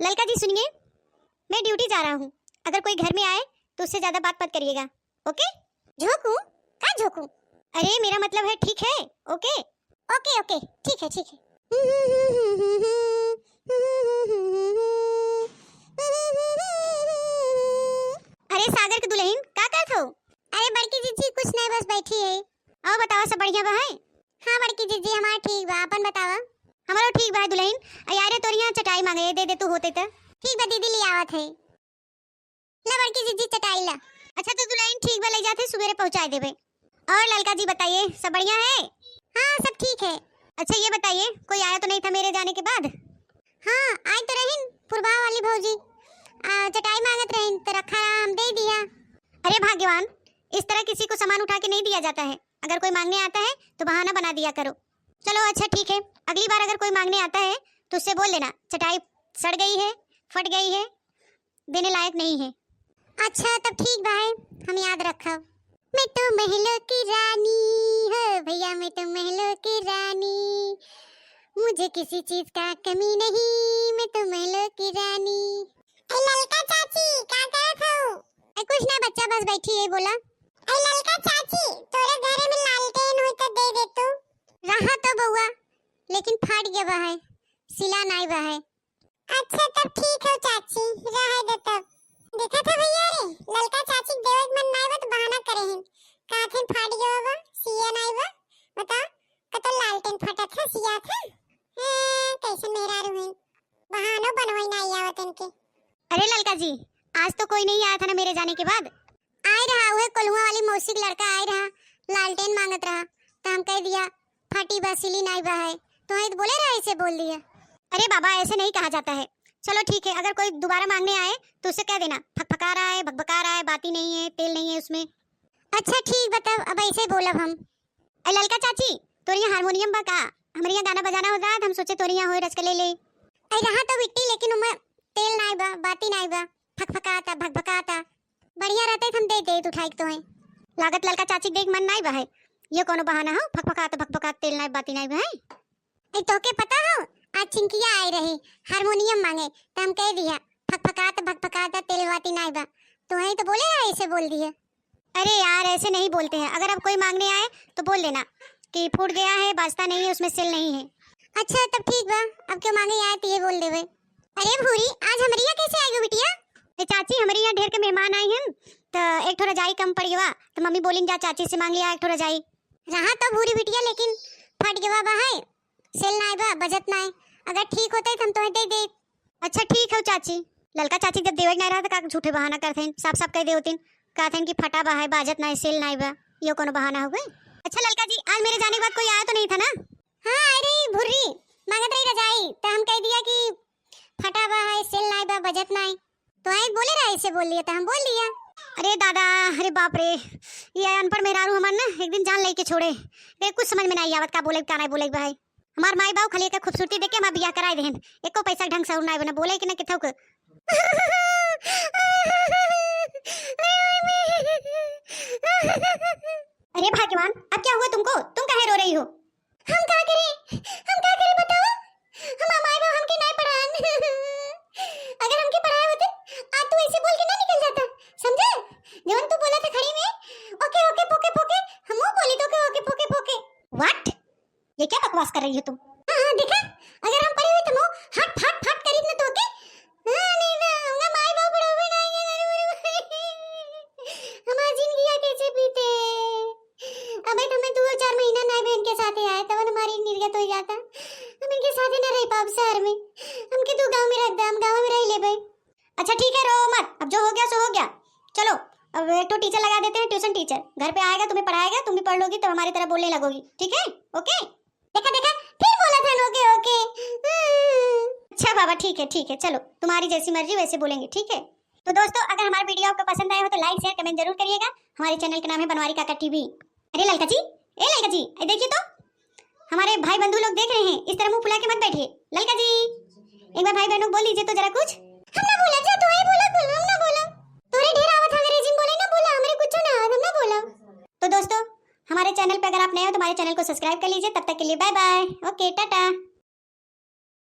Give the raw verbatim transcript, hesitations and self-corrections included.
ललका जी सुनिए, मैं ड्यूटी जा रहा हूँ, अगर कोई घर में आए तो उससे ज्यादा बात मत करिएगा, ओके? झोंकूं? का झोंकूं? अरे मेरा मतलब है ठीक है, ओके? ओके ओके, ठीक है ठीक है। अरे सागर के दुल्हन का करत हो? अरे बड़की जीजी कुछ नहीं, बस बैठी है। और बतावा, सब बढ़िया बा है? हाँ बड़की जीजी, हमार ठीक बा, अपन बतावा। हमारो ठीक बा है दुल्हन। अरे तोर यहाँ चटाई मांगे, दे दे तू होते त। ठीक बा दीदी, ले आवत है। ला बड़की जीजी चटाई ला। अच्छा तो दुल्हन ठीक बा, ले जाते सुबेरे पहुँचाए देबे। और ललका जी बताइए, सब बढ़िया है? हाँ सब ठीक है। अच्छा ये बताइए, कोई आया तो नहीं था मेरे जाने के बाद? हाँ आई तो रहीन, पुरबा वाली भौजी आ, चटाई मांगत रहीन तो रखा रहा, हम दे दिया। अरे भाग्यवान, इस तरह किसी को सामान उठा के नहीं दिया जाता है, अगर कोई मांगने आता है तो बहाना बना दिया करो। चलो अच्छा ठीक है, अगली बार अगर कोई मांगने आता है तो उससे बोल देना चटाई सड़ गई है, फट गई है, देने लायक नहीं है। अच्छा तब ठीक बा है, हम याद रखब। मैं तो महलों की रानी हो भैया, मैं तो महलों की रानी, मुझे किसी चीज का कमी नहीं, मैं तो महलों की रानी। ए ललका चाची का करत हो? ए कुछ ना बच्चा, बस बैठी है, बोला। ए ललका चाची, तोरे घरे में लालटेन होई तो दे दे तू। रहा तो बउआ, लेकिन फाट गया बा है, सिला नाई बा है। अच्छा तब ठीक है चाची, रहे दे तब। देखा था भैया रे, ललका चाची के देवे के मन नाई बा तो बहाना करे हैं। कहा थे फाट गया बा, सिया नाई बा। बता, कतो लालटेन फटा था, सिया था। हैं, कैसे मेहरारू हैं, बहानो बनवाई नाई आवत इनके। अरे ललका जी, आज तो कोई नहीं आया था ना मेरे जाने के बाद? आए रहा, उहे कोल्हुआ वाली मौसी के लड़का आए रहा, लालटेन मांगत रहा, तो हम कह दिया, "फटी बा, सिली नाई बा है।" तो वहीं तो बोले रहा, ऐसे बोल दिया। अरे बाबा, ऐसे नहीं कहा जाता है। चलो ठीक है, अगर कोई दोबारा मांगने आए तो उससे कह देना, "फकफका रहा है, भकभका रहा है, बाती नहीं है, तेल नहीं है उसमें।" अच्छा ठीक, बताओ, अब ऐसे बोलब हम। ए ललका चाची, तोर यहाँ हारमोनियम बा का? हमरे यहाँ गाना बजाना होता है, तो हम सोचे तोर यहाँ होए रचकले ले। ए रहा तो बिट्टी, लेकिन उमे तेल नाई बा, बाती नाई बा, फकफकाता, भकभकाता। बढ़िया रहते तो हम दे देत उठाई के तोहे। लागत ललका चाची के देख मन नाई बा है। ये कोनो बहाना हो, फकफकाता, भकभकाता, तेल नाई, बाती नाई बा है। ए तोहके पता हो, आज चिंकिया आए रही हारमोनियम मांगे, तो हम कह दिया, फकफकाता, भकभकाता, तेल बाती नाई बा। तोहे तो बोले रहा, ऐसे बोल दिया। अरे यार, ऐसे नहीं बोलते हैं। अगर अब कोई मांगने आए तो बोल देना कि फूट गया है, बाजता नहीं है, उसमें सिल नहीं है। अच्छा, तब ठीक बा, अब क्यों मांगे आए तो ये बोल देवे। अरे भूरी, आज हमरे यहाँ कैसे आइगो बिटिया? ए चाची, हमरे यहाँ ढेर के मेहमान आए हैं, तो एक ठो रजाई कम पड़ गवा, तो मम्मी बोलिन जा चाची से मांग लिया एक ठो रजाई। रहा तो भूरी बिटिया, लेकिन फट गवा बा है, सेल नाय बा, बजत नाय। अगर ठीक होते तो हम तोहे दे देत। अच्छा ठीक है चाची। ललका चाची जब देवे के नाय रहा तो का झूठे बहाना करथेन, साफ साफ कह दे होतिन, कहथेन कि फटा बा है, बाजत नाय, सेल नाय बा, यो कोनो बहाना हो गए? अच्छा ललका जी, आज मेरे जाने के बाद कोई आया तो नहीं था ना? हाँ, आए रही भुर्री, मांगत रही रजाई, तो हम कह दिया कि फटा बा है, सेल नाय बा, बजत नाय। तो आई बोले रहा, ऐसे बोल लिया तो हम बोल लिया। अरे दादा, अरे बाप रे, ये अनपढ़ मेहरारू हमार ना एक दिन जान लेके छोड़े। रे कुछ समझ में नाय आवत का बोले का नाय बोले बा है। हमार माई बाऊ खाली एक खूबसूरती देख के हमार बियाह कराए देहन, एको पैसा ढंग से और नाय बना बोले कि ना किथौ के। अरे भाग्यवान, अब क्या हुआ तुमको? तुम काहे रो रही हो? हम का करे, हम का करे बताओ? हमार माई बाप हमके नाय पढ़ान। अगर हमके पढ़ाए होते, आज तू ऐसे बोल के ना निकल जाता, समझे? जवन तू बोला था खड़ी में, ओके ओके पोके पोके, हम वो बोली तो ओके ओके पोके पोके। What? ये क्या बकवास कर रही हो तुम? हाँ, हाँ, देखा, अगर हम पढ़े हुए तो हम हट फट फट करी न तो के। हाँ, नहीं ना, हमका माई बाप पढ़ावे ना ये। हमार जिंदगी कैसे बीते? अबे तो हमें दो चार महीना ना बहन के साथे आए, तब हमारी निर्गत हो जाता। हम इनके साथे ना रह पाब शहर में। हमके तू गांव में रख दे, हम गांव में रह लेबे। अच्छा ठीक है, रो मत, अब जो हो गया सो हो गया। चलो, अब एक ठो टीचर लगा देते हैं, ट्यूशन टीचर। घर पे आएगा, तुम्हें पढ़ाएगा, तुम भी पढ़ लोगी, तब हमारी तरह बोलने लगोगी, ठीक है? ओके? देखा, देखा, फिर बोला था ओके, ओके। हम्म। अच्छा बाबा, ठीक है, ठीक है, चलो, तुम्हारी जैसी मर्जी वैसे बोलेंगे, ठीक है? तो दोस्तों, अगर हमारा वीडियो आपको पसंद आया हो तो like, share, comment जरूर करिएगा। हमारे चैनल का नाम है बनवारी काका टीवी। अरे ललका जी, ए ललका जी, ए देखिए तो, हमारे भाई बंधु लोग देख रहे हैं, इस तरह मुंह फुला के मत बैठिए। ललका जी, एक बार भाई बहनों को बोल दीजिए तो जरा कुछ। हम ना बोला, जा तू ही बोला, बोल, हम ना बोला। तोरे ढेर आवत अंग्रेजी में बोले ना, बोला, हमरे कुछ ना आवत, हम ना बोला। तो दोस्तों, हमारे चैनल पे अगर आप नए हो तो हमारे चैनल को सब्सक्राइब कर लीजिए। तब तक के लिए बाय बाय, ओके, टाटा।